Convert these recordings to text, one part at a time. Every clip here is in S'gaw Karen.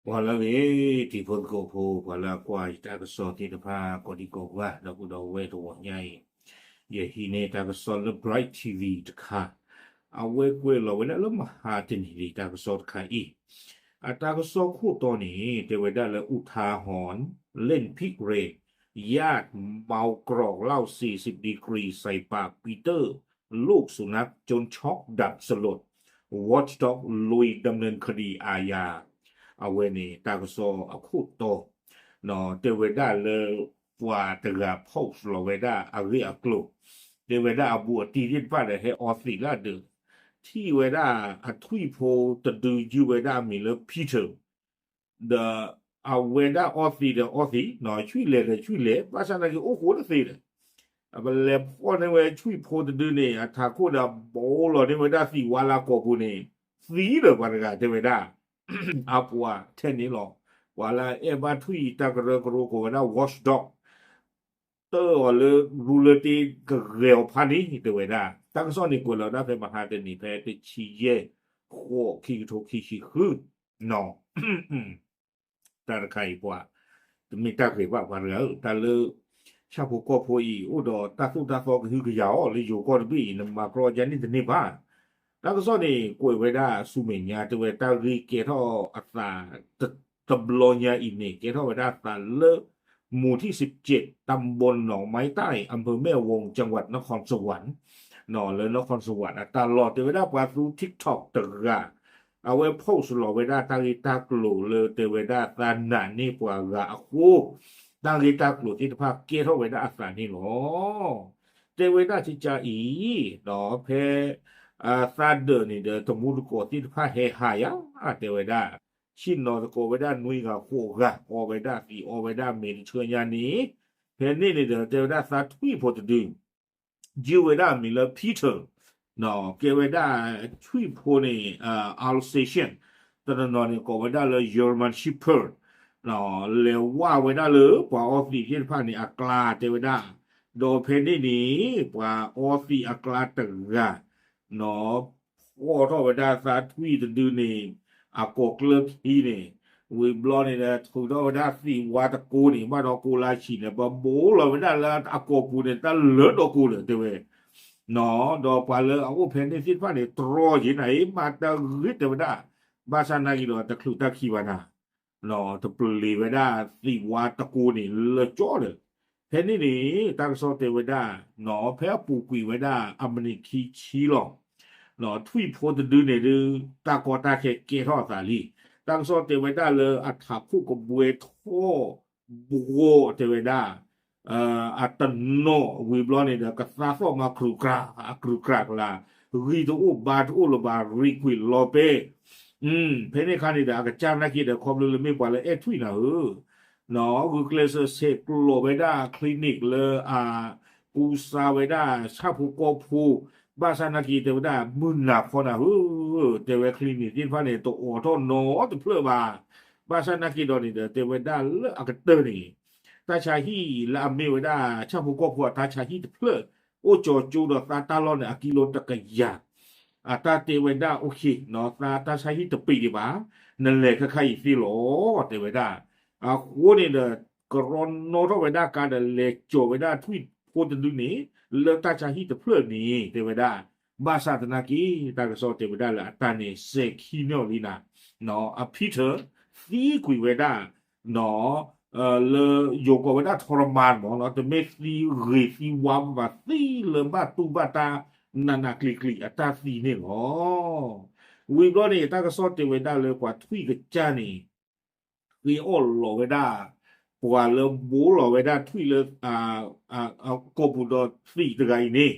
ပှၤလၢအဂ့ၤ တံၤဖိသကိးဖိ ပှၤလၢအကွၢ်ယတၢ်ကစီၣ်သ့ၣ်တဖၣ် ကိးဒံကိးဂၤ ဒီပုၢ်ဒီဝဲၢ်တဝီညါအံၤ, ယဟံးန့ၢ်တၢ်ကစီၣ်လၢ Bright T V တခါ, အဝဲကွဲးလီၤဝဲဒၣ်လၢမဟါတနံၤလံ တၢ်ကစီၣ်တခါအံၤ, အတၢ်ကစီၣ်ခိၣ်တီန့ၣ် တဲဝဲဒၣ်လၢ อุทาหรณ์ เล่นพิเรน ญาติเมากรอกเหล้าสี่สิบดีกรีใส่ปากปีเตอร์ ลูกสุนัขจนช็อกดับสลด Watchdog ลุยดำเนินคดีอาญา အဝဲန့ၣ် တၢ်ကစီၣ်အခိၣ်တီ, တဲဝဲဒၣ်လၢ ပှၤတဂၤ post လီၤဝဲဒၣ်အဂ့ၢ်အကျိၤ, တဲဝဲဒၣ်အဘူးအတံၢ်သ့ၣ်တဖၣ်ဒီး ဟဲအီသံးလၢအဒၢး, ထံၣ်ဝဲဒၣ်အထွံၣ်ဖိတဒု ယုၢ်ဝဲဒၣ်အမံၤလၢ Peter ဒီးအဝဲဒၣ်အီသံးဒီးအီသံး, ဆူၣ်လဲၤဒီးဆူၣ်လဲၤ, ဘၣ်ဆၣ်သနာ်က့အိၣ်ဃိတသ့ဒီး, အပလဲၤဖီၣ်န့ၢ်ဝဲထွံၣ်ဖိတဒုန့ၣ် အထးခိၣ်ဒီးဘိးလီၤန့ၢ်ဝဲဒၣ်သံးဝါလၢအကိာ်ပူၤန့ၣ်, သံဒီးပှၤတဂၤတဲဝဲဒၣ် အပှၤထဲန့ၣ်လီၤ. ပှၤလၢအအဲၣ်ဘၣ်ထွံၣ်တၢ်ကရၢကရိကိးဝဲဒၣ် Watchdog တၢၢ်အီၤလၢရူလၢတ့ကဂဲၤအီၤဖးန့ၣ် တဲဝဲဒၣ်. တၢ်ကစီၣ်န့ၣ်ကွဲးလီၤဒၣ်ဖဲမဟါတနံၤ ဖဲတဆံယဲၢ် ဃိး ခံကထိခံဆံဃု တၢ်တခါအံၤပှၤ တမ့ၢ်တၢ်ဂ့ၤဘၣ်ပှၤတဂၤဧၢ, တၢ်လၢ ဆၣ်ဖိကီၢ်ဖိအံၤ အိၣ်ဒီးတၢ်သိၣ်တၢ်သီကဟုကယာ်အီၤလၢယိၤကီၢ်တဘ့ၣ်အံၤ နမၤကြီဒ်န့ၣ်တန့ၢ်ဘၣ်. တၢ်ကစီၣ်န့ၣ် ကွဲးဝဲဒၣ်ဆူမဲာ်ညါ တဲဝဲတၢ်ဂ့ၢ်ကဲထီၣ်အသး တဘျီညါအံၤန့ၣ် ကဲထီၣ်ဝဲဒၣ်အသးလၢ หมู่ที่สิบเจ็ด ตำบลหนองไม้ใต้ อำเภอแม่วง จังหวัดนครสวรรค์ လၢ นครสวรรค์ အတၢ်လီၢ် တဲဝဲဒၣ်ပှၤသူ TikTok တဂၤ အဝဲ post လီၤဝဲဒၣ်တၢ်ဂ့ၢ်တၢ်ကျိၤလၢတဲဝဲဒၣ်သးနာ်န့ၢ်ပှၤဂၤအဃိ တၢ်ဂ့ၢ်တၢ်ကျိၤသ့ၣ်တဖၣ်ကဲထီၣ်ဝဲဒၣ်အသးန့ၣ်လီၤ. တဲဝဲဒၣ်ကကအံၤ ဖဲ သးဒၢးန့ၣ်ဒီး တမူတကိးသ့ၣ်တဖၣ်ဟဲဟးယၤ တဲဝဲဒၣ် ဆ့ၣ်နီၤသကိးဝဲဒၣ်နွံဂၤဃိးဂၤ အီဝဲဒၣ်သံးအီဝဲဒၣ်မ့ၤတဆၢညါန့ၣ်, ဖဲန့ၣ်န့ၣ်ဒီး တဲဝဲဒၣ်သးထွံၣ်ဖိတဒု ယုၢ်ဝဲဒၣ်အမံၤလၢ Peter ကဲဝဲဒၣ်ထွံၣ်ဖိန့ၣ် Alsatian တနီၤနီၤန့ၣ် ကိးဝဲဒၣ်လၢ German Shepherd လဲၤဝၢ်ဝဲဒၣ်လၢပှၤအီသံးသ့ၣ်တဖၣ်န့ၣ် အကျါ တဲဝဲဒၣ်, ဒီးဖဲန့ၣ်န့ၣ် ပှၤအီသံးအကျါတဂၤ ဖီၣ်ထီၣ်ဝဲဒၣ်သးထွံၣ်တဒုန့ၣ် အကိာ်ကျၢၢ်ခံန့ၣ်, ဝံၤဘျီန့ၣ်ဒီး ထုးထီၣ်ဝဲဒၣ်သံးဝါတကိးန့ၣ် ဘၣ်ဒီးကိးလါဆံးန့ၣ် ပဘိးလီၤဝဲဒၣ်လၢအကိာ်ပူၤန့ၣ် တၢ်လၢဒီးကိးလၢာ်တဲဝဲ, ဒီးပှၤလၢအအိၣ်ဖဲန့ၣ်သ့ၣ်တဖၣ်န့ၣ် တြီယ့ၤနၤအံၤ မၤတၢ်ဂ့ၤတဲဝဲဒၣ်, ဘၣ်ဆၣ်နာ်က့ဒီး တချုးတၢ်ခံဘၣ်နၤ တပျံၤဝဲဒၣ်သံးဝါတကိးန့ၣ် လၢကၠီလၢာ်. ဖဲန့ၣ်န့ၣ် တၢ်ကစီၣ်တဲဝဲဒၣ် ဖဲအပူၤကွံာ်ဝဲဒၣ်အမံးနံးခံဆံလီၤ ထွံၣ်ဖိတဒုန့ၣ်ဒုး တၢ်ကီတၢ်ခဲကဲထီၣ်အသးလံ. တၢ်ကစီၣ်တဲဝဲဒၣ်လၢအထးခိၣ်ကဘှဲထီၣ်ဘှီတဲဝဲဒၣ် အတနီၤဝံၤဘျီန့ၣ်ဒီး ကသါသီၣ်မၤကြူးကြၤ အကြူးကြၤကလၤ, ဂံၢ်တအိၣ်ဘါတအိၣ်လၢၤဘၣ် ရံကွံာ်လီၤပဲ, ဖဲန့ၣ်အခါန့ၣ်ဒီး အကစၢ်နာ်က့ဒီး ခီဖျိလၢမ့ၢ်ပှၤလၢအဲၣ်ထွံၣ်နၤဧၢ ဂုာ်ကျဲးစၢးဆဲးကျိးဝဲဒၣ် clinic လၢအကူစါဝဲဒၣ်ဆၣ်ဖိကီၢ်ဖိ, ဘၣ်ဆၣ်နာ်က့တဲဝဲဒၣ် မုၢ်နၤခီနၤဧၢ, တဲဝဲ clinic သ့ၣ်တဖၣ်န့ၣ် တအိးထီၣ်နီတဖျၢၣ်ဘၣ်. ဘၣ်ဆၣ်နာ်က့ဒီးန့ၣ်ဒီး တဲဝဲဒၣ်လၢအကတၢၢ်န့ၣ် တၢ်ဆါဟံၣ်လၢအမ့ၢ်ဝဲဒၣ်ဆၣ်ဖိကီၢ်ဖိအတၢ်ဆါဟံၣ်တဖျၢၣ် အိၣ်ကၠီကၠိဒီးသးတၢ်လီၢ်န့ၣ် အကံလိတကယၤ အတၢ်တဲဝဲဒၣ် okay သးတၢ်ဆါဟံၣ်တပံးဒံးဘၣ်, နလဲၤခဲခါအံၤသ့လီၤ တဲဝဲဒၣ်. အဃိန့ၣ်ဒီး ကရီနီထီၣ်ဝဲဒၣ်ကါဒီးလဲၤကၠီၤဝဲဒၣ်ထွံၣ်ဖိတဒုန့ၣ် လၢတၢ်ဆါဟံၣ်တဖျၢၣ်န့ၣ် တဲဝဲဒၣ်. ဘၣ်ဆၣ်သနာ်က့ တၢ်ကစီၣ်တဲဝဲဒၣ်လၢအတၢ်န့ၣ် စဲၤခံန့ၢ်အီၤလံနၤ, အ Peter သံကွံာ်ဝဲဒၣ် လၢယိၤကိးဝဲဒၣ် ทรมาน မ့ၢ် တမ့ၢ်သံဂ့ၤသံဝါဘၣ် သံလၢဘၣ်တူၢ်ဘၣ်တၢ်နးနးကျံၤကျံၤအတၢ်သံန့ၣ်လီၤ. ဝံၤဘျီန့ၣ် တၢ်ကစီၣ်တဲဝဲဒၣ်လၢပှၤထွံၣ်ကစၢ်န့ၣ် ဃ့အီၣ်လီၤဝဲဒၣ် ပှၤလၢဘိးလီၤဝဲဒၣ်ထွံၣ်လၢ ကိာ်ပူၤဒီးသံးတဂၤအံၤန့ၣ်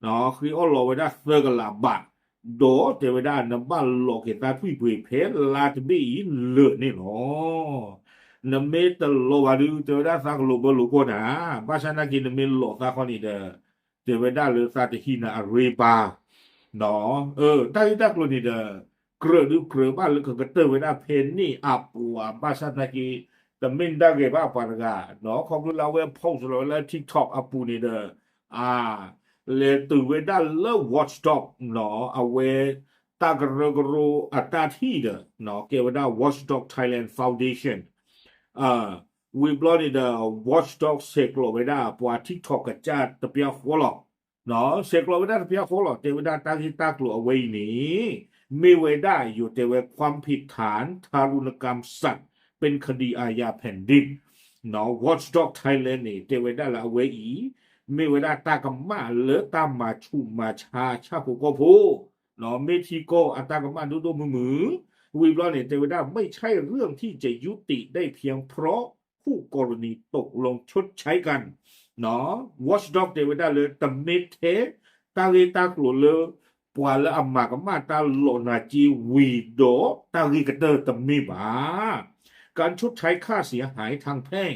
ဃ့အီၣ်လီၤဝဲဒၣ်သၢကလးဘး, ဒီးတဲဝဲဒၣ် နဘၣ်လီၤက့ၤသးထွံၣ်ပှ့ၤဖဲလါတဘ့ၣ်အံၤလၢာ်န့ၣ်လီၤ. နမ့ၢ်တလီၤဘၣ်ဒုး တဲဝဲဒၣ်သးကလိာ်ဘၢလိာ်ကွီၢ်နၤ, ဘၣ်ဆၣ်နာ်က့နမ့ၢ်လီၤသးခီန့ၣ်ဒီး တဲဝဲဒၣ်လၢသးတဟံးနၤအရ့ဘၣ် တၢ်ဂ့ၢ်တၢ်ကျိၤန့ၣ်ဒီး ကြၢးဒုးကြၢးဘၣ်လၢကကတၢၢ်ဝဲဒၣ်ဖဲန့ၣ်အပူၤ ဘၣ်ဆၣ်သနာ်က့ တမ့ၢ်ဒၣ်ဂ့ၤဘၣ်ပှၤတဂၤ, ခီဖျိလၢအဝဲ post လီၤဝဲလၢ TikTok အပူၤန့ၣ်ဒီး အ လဲၤတုၤဝဲဒၣ်လၢ Watchdog အဝဲ တၢ်ကရၢကရိအတၢ်ထံၣ်ဒီး ကဲဝဲဒၣ် Watchdog Thailand Foundation ဝံၤဘျီန့ၣ်ဒီး Watchdog ဆဲးကျိးဝဲဒၣ်ပှၤ TikTok ကစၢ်တပျၢ်ဃီလီၤ. ဆဲးကျိးဝဲဒၣ်တပျၢ်ဃီလီၤ. တဲဝဲဒၣ်တၢ်ဂ့ၢ်တၢ်ကျိၤအဝဲအံၤန့ၣ် မ့ၢ်ဝဲဒၣ်ယိၤတဲဝဲ ความผิดฐานทารุณกรรมสัตว์ เป็นคดีอาญาแผ่นดิน Watchdog Thailand န့ၣ် တဲဝဲဒၣ်လၢအဝဲအံၤ မ့ၢ်ဝဲဒၣ်တၢ်ကမၣ်လၢတၢ်မၤဆူးမၤဆါဆၣ်ဖိကီၢ်ဖိ မ့ၢ်ထံကီၢ်အတၢ်ကမၣ်ဒိၣ်ဒိၣ်မုၢ်မုၢ် ဝံၤဘျီန့ၣ် တဲဝဲဒၣ် ไม่ใช่เรื่องที่จะยุติได้เพียงเพราะคู่กรณีตกลงชดใช้กัน Watchdog တဲဝဲဒၣ်လၢ တမ့ၢ်ထဲတၢ်ဂ့ၢ်တၢ်ကျိၤလၢ ပှၤလၢအမၤကမၣ်တၢ်လီၤနၤက့ဝံၤဒီး တၢ်ဂ့ၢ်ကတၢၢ်တမ့ၢ်ဘၣ်. การชดใช้ค่าเสียหายทางแพ่ง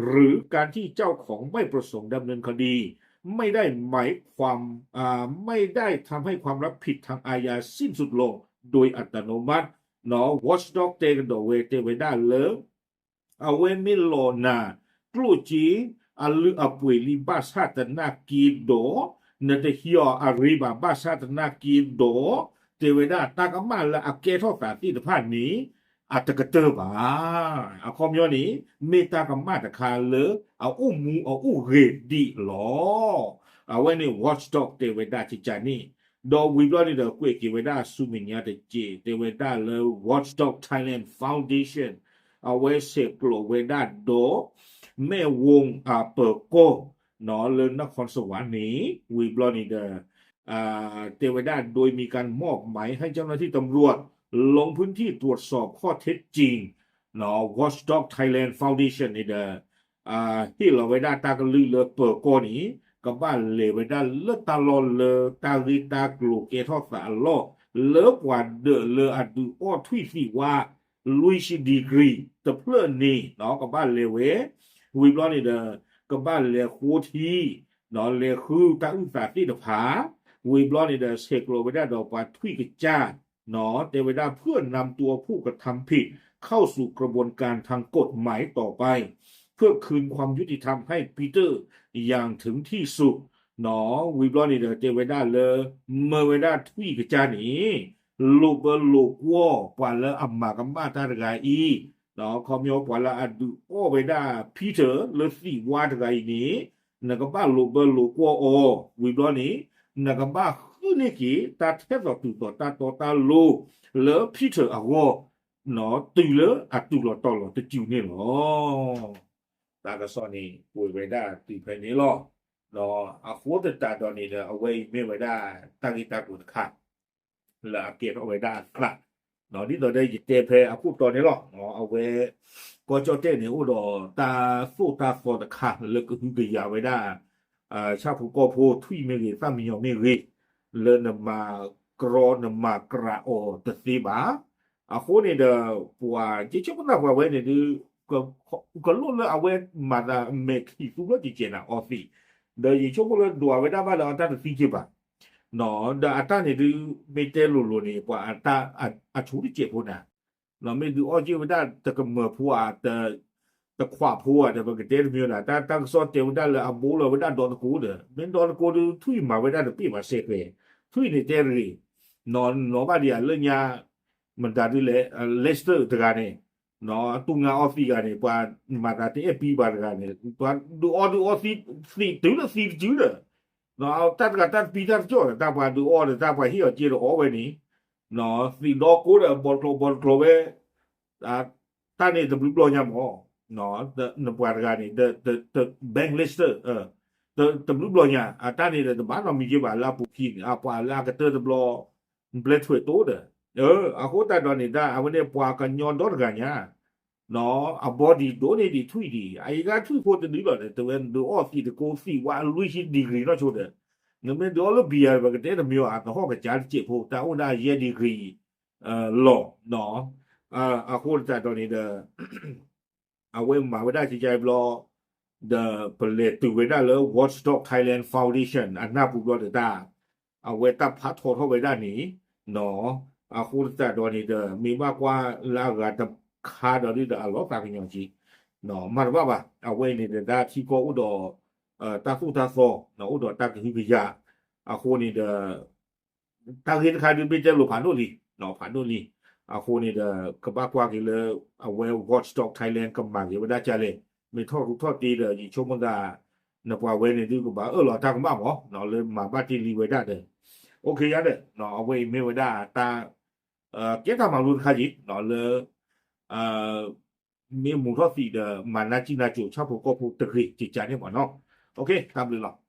หรือการที่เจ้าของไม่ประสงค์ดำเนินคดี ไม่ได้หมายความอ่าไม่ได้ทำให้ความรับผิดทางอาญาสิ้นสุดลงโดยอัตโนมัติ เนาะ Watchdog တဲကဒီးဝဲတဲဝဲဒၣ်လၢ အဝဲမ့ၢ်လီၤနၤ ကျိၣ်စ့ အလုၢ်အပှ့ၤလံဘၣ်ဆၣ်သနာ်က့ဒီး နတဟံးအီၤအရ့ဘၣ်ဘၣ်ဆၣ်သနာ်က့ဒီး တဲဝဲဒၣ်တၢ်ကမၣ်လၢအကဲထီၣ်သးသ့ၣ်တဖၣ်န့ၣ် အတကတၢၢ်ဘၣ်. အခီပညီန့ၣ် မ့ၢ်တၢ်ကမၣ်တခါလၢအအိၣ်မူအအိၣ်ဂဲၤဒံးလီၤ. အဝဲန့ၣ် Watchdog တဲဝဲဒၣ်ကကန့ၣ် ဒီးဝံၤဘျီန့ၣ်ဒီး ကွဲးက့ၤဝဲဒၣ်ဆူမဲာ်ညါတက့ၢ် တဲဝဲဒၣ်လၢ Watchdog Thailand Foundation အဝဲဆဲးကျိးဝဲဒၣ်ဒီး မဲၣ်ဝူအပၢၤကီၢ် လၢနခီစဝးန့ၣ် ဝံၤဘျီန့ၣ်ဒီး တဲဝဲဒၣ် โดยมีการมอบหมายให้เจ้าหน้าที่ตำรวจลงพื้นที่ตรวจสอบข้อเท็จจริง เนาะ Watchdog Thailand Foundation န့ၣ်ဒီး ဟ့ၣ်လီၤဝဲဒၣ်တၢ်ကလုၢ်လၢပၢၤကီၢ်န့ၣ် ကဘၣ်လဲၤဝဲဒၣ်လၢတၢ်လီၢ်လၢတၢ်ဂ့ၢ်တၢ်ကျိၤကဲထီၣ်သးအလီၢ် လၢပှၤဒၢးလၢအဒုးအီၣ်ထွံၣ်သံးဝါ လွံၢ်ဆံ degree တဖျၢၣ်န့ၣ် ကဘၣ်လဲၤဝဲ ဝံၤဘျီန့ၣ်ဒီး ကဘၣ်လဲၤဃိထံ လဲၤဃုတၢ်အုၣ်သးသ့ၣ်တဖၣ် ဝံၤဘျီန့ၣ်ဒီး ဆဲးကျိးဝဲဒၣ်ဒီးပှၤထွံၣ်ကစၢ် တဲဝဲဒၣ် เพื่อนำตัวผู้กระทำผิดเข้าสู่กระบวนการทางกฎหมายต่อไป เพื่อคืนความยุติธรรมให้ปีเตอร์อย่างถึงที่สุด ဝံၤဘျီန့ၣ်ဒီး တဲဝဲဒၣ်လၢ မၢဝဲဒၣ်ထွံၣ်ကစၢ်န့ၣ် လိာ်ဘၢလိာ်ကွီၢ်ပှၤလၢအမၤကမၣ်တၢ်တဂၤအံၤ ခီပညီပှၤလၢအဒုးအီၣ်ဝဲဒၣ် Peter လၢသံးဝါတဂၤအံၤန့ၣ် နကဘၣ်လိာ်ဘၢလိာ်ကွီၢ်အီၤ ဝံၤဘျီန့ၣ် နကဘၣ်ဃုန့ၢ်က့ၤတၢ်ထဲသိးတုၤသိးတၢ်တီတၢ်လိၤလၢ Peter အဂီၢ် တုၤလၢအတူၢ်လိာ်တီၤလိာ်တစုန့ၣ်လီၤ. တၢ်ကစီၣ်န့ၣ် ကွဲးဝဲဒၣ်တုၤဖဲန့ၣ်လီၤ. အဃိသတးဒီးန့ၣ်ဒီး အဝဲအံၤမ့ၢ်ဝဲဒၣ်တၢ်ဂ့ၢ်တၢ်ကျိၤတခါ လၢအကဲထီၣ်ဝဲဒၣ်အသး ဒ်သိးဒီးယတဲဖဲအခိၣ်တီန့ၣ်လီၤ. အဝဲ ကီၢ်ကၠီၣ်တဲၣ်န့ၣ် အိၣ်ဒီးတၢ်သိၣ်တၢ်သီတခါလၢကဟုကယာ်ဝဲဒၣ် ဆၣ်ဖိကီၢ်ဖိထွံၣ်မ့ၢ်ဂ့ၤ သၣ်မံယီၤမ့ၢ်ဂ့ၤ လၢနမၤကြီနမၤကြးအီၤတသ့ဘၣ်. အဃိန့ၣ်ဒီး ပှၤ ယဆိကမိၣ်သးပှၤဝဲန့ၣ်ဒုး ကလိၣ်လၢအဝဲမၤသးမဲာ်ခံးသူဘျီကကဲးနၤအီသံး ဒီးယဆိကမိၣ်လၢဒွးဝဲဒၣ်ဘၣ်ဒီးအတၢ်တသံက့ဘၣ် ဒီးအတၢ်န့ၣ်ဒုး မ့ၢ်တဲလိၤလိၤန့ၣ် ပှၤအတၢ်အဆူတစဲးဖိနၤ မ့ၢ်ဒုးအီၣ်က့ၢ်ဝဲဒၣ်တကမၢၤဖိဧါ တခွးဖိဧါဒီး ပကတဲတမံၤဒၣ် တၢ်ကစီၣ်တဲဝဲဒၣ်လၢအဘိလီၤဝဲဒၣ်ဒီတကိးဒီး မ့ၢ်ဒီတကိးဒုး ထွံၣ်မၤဝဲဒၣ်တပ့ၢ်ဘၣ်စဲးကျဲး ထွံၣ်န့ၣ်တဲတဂ့ၤ နီၢ်ဘၣ်ဒံးဧါလၢညါ မတၤဒုးလဲၣ် Leicester တဂၤန့ၣ် တူၢ်ငါအီသံးဂၤန့ၣ် ပှၤမၤသးတအဲၣ်ပံဘၣ်တဂၤန့ၣ် ပှၤဒုးအီဒုးအီသံးတုၤလၢသံးတစုဒီး တၢ်တဂၤတၢ်တပံတၢ်တကီၢ်ဒီး တၢ်ပှၤဒုးအီဒီး တၢ်ပှၤဟ့ၣ်အီၤက့ၤဒီးအီဝဲန့ၣ် သံးဒီကိးဒီး ဘီတကျိၤဘီတကျိၤဝဲ တၢ်န့ၣ်တဘျုးဘျီညါမး နပှၤတဂၤန့ၣ် Bank Leicester တဘျုးဘျီညါ အတၢ်န့ၣ်ဒီးတဘၣ်နီတမံၤက့ဘၣ်လၢအပူၤခံန့ၣ် အပှၤလၢအကတၢၢ်တဘျီ ဘျဲးထွဲးတိဒီး အဃိသတးဒီးန့ၣ် တၢ်အဝဲန့ၣ်ပှၤကညီဒီတဂၤညါ အဘီဒံးဒိၣ်န့ၢ်ဒံးထွံၣ်ဒံး အအံၤကထွံၣ်ဖိတဒုလီၤဒီး တဝဲဒုးအီၣ်သံးတကိးသံးဝါလွံၢ်ဆံ degree နီၢ်ဆိဒီး နမ့ၢ်ဒုးအီၣ်လၢ beer ပကတဲတမံၤအသဟီၣ်ကစၢ်တစဲးဖိ တၢ်အိၣ်ဒၣ်ယဲၢ် degree လီၤ အဃိသတးဒီးန့ၣ်ဒီး အဝဲမၤဝဲဒၣ်ကကဘျီ ဒီးပလဲၤတုၤဝဲဒၣ်လၢ Watchdog Thailand Foundation အနၢ်ပူၤဘျီဒီးတၢ် အဝဲတၢ်ဖးထီထီၣ်ဝဲဒၣ်န့ၣ် အဃိသတးဒီးန့ၣ်ဒီး မ့ၢ်ဘၣ်ကွၢ်လၢအဂၤတခါဒီးဒုးဒီးအလီၤသးကညီၤက့ မၤတဘၣ်ဘၣ် အဝဲအံၤန့ၣ်ဒီးတၢ်ထံကီၢ်အိၣ်ဒီး တၢ်သိၣ်တၢ်သီ အိၣ်ဒီးတၢ်ကဟုကယာ် အဃိန့ၣ်ဒီး တၢ်ဂ့ၢ်တခါဒုး ဘ့ၣ်တဲလိာ်ဖးဒိၣ်လံ, ဖးဒိၣ်လံ. အဃိန့ၣ်ဒီး ကဘၣ်ကွၢ်က့ၤလၢ အဝဲ Watchdog Thailand ကမၤဂ့ၤဝဲဒၣ်ဒ်လဲၣ်, မ့ၢ်ထီၣ်ထူထီၣ်တ့ဒီး ယဆိကမိၣ်သး နပှၤဝဲန့ၣ်ဒုးကဘၣ်အၢၣ်လီၤတၢ်ကမၣ်မး လၢမၤဘၣ်တ့ၢ်လံဝဲဒၣ်ဒီး OK ယါဒီး အဝဲအံၤမ့ၢ်ဝဲဒၣ်တၢ် ကဲတၢ်မၤလိတခါယံၤ လၢ မ့ၢ်မူထီၣ်သံးဒီး မၤနၢ်ကံၣ်နၢ်ကိၤ ဆၣ်ဖိကီၢ်ဖိတဂ့ၤ ကကးန့ၣ်မးနီၤ. OK တၢ်ဘျုးလီၤ.